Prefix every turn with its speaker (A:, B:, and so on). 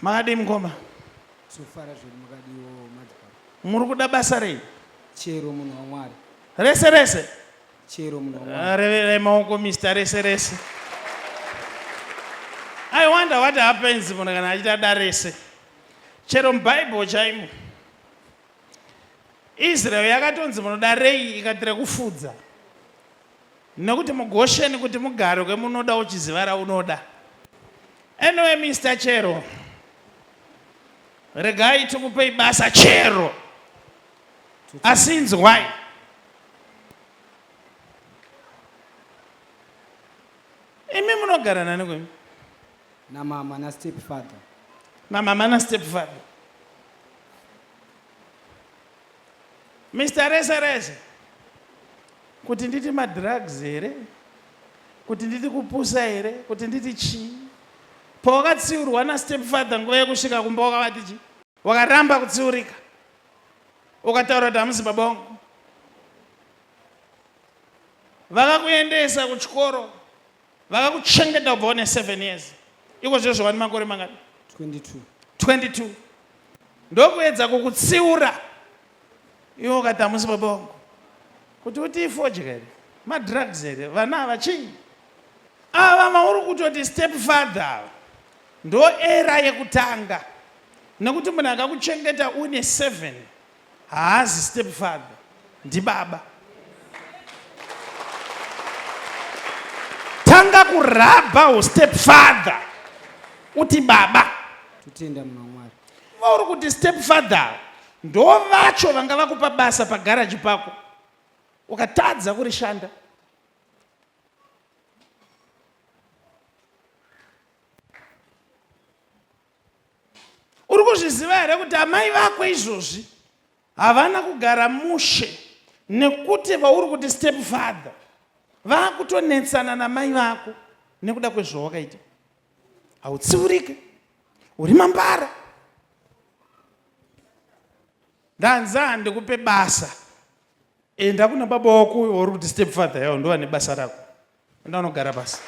A: Makadii mukoma?
B: Tofara zvedu makadiwo madzibaba.
A: Muri kuda basa rei?
B: Chero munhu waMwari.
A: Rese rese?
B: Chero munhu waMwari.
A: Ah, reverai maoko Mr. Rese rese. I wonder what happens munhu kana achita da rese. Chero muBible chaimo. Israel yakatonzi munoda rei ikati rekufudza. Nekuti muGosheni kuti mugare kwemunoda uchiziva raunoda. Anyway Mister Chero, regai tikupei basa chero. Asi inzwai. Imi munogara nani kwemi?
B: Namama na step father.
A: Namama na step father. Mister Rese Rese, kuti nditi madrugs here, kuti nditi kupusa here, kuti nditi chii? Pawakatsiurwa nastepfather nguva yekusvika kumba wakavati chii? Wakaramba kutsiurika, ukataura kuti hamusi baba vangu. Vakakuendesa kuchikoro, vakakuchengeta kubva une 7 years. Iko zvezvo wani makore mangani?
B: 22.
A: 22. Ndokuedza kukutsiura iwe ukati hamusi baba vangu. Kuti uti ifodya here? Madrugs here? Vana ava chii? Ava mauri kutoti step father ava ndo era yekutanga nekuti munhu akakuchengeta une 7 haazi step father ndibaba. Tanga kurabha ustep father uti baba.
B: Totenda munhu waMwari.
A: Vauri kuti step father ndo vacho vanga vakupa basa pagaraji pako ukatadza kurishanda. Uri kuzviziva here kuti amai vako izvozvi havana kugara mushe nekuti vauri kuti step father vakutonetsana namai vako nekuda kwezvawakaita. Hautsiurike, uri mambara. Ndanzi handikupe basa, enda kuna baba wako uyo wauri kuti step father yawo ndovane basa rako. Enda unogara pasi.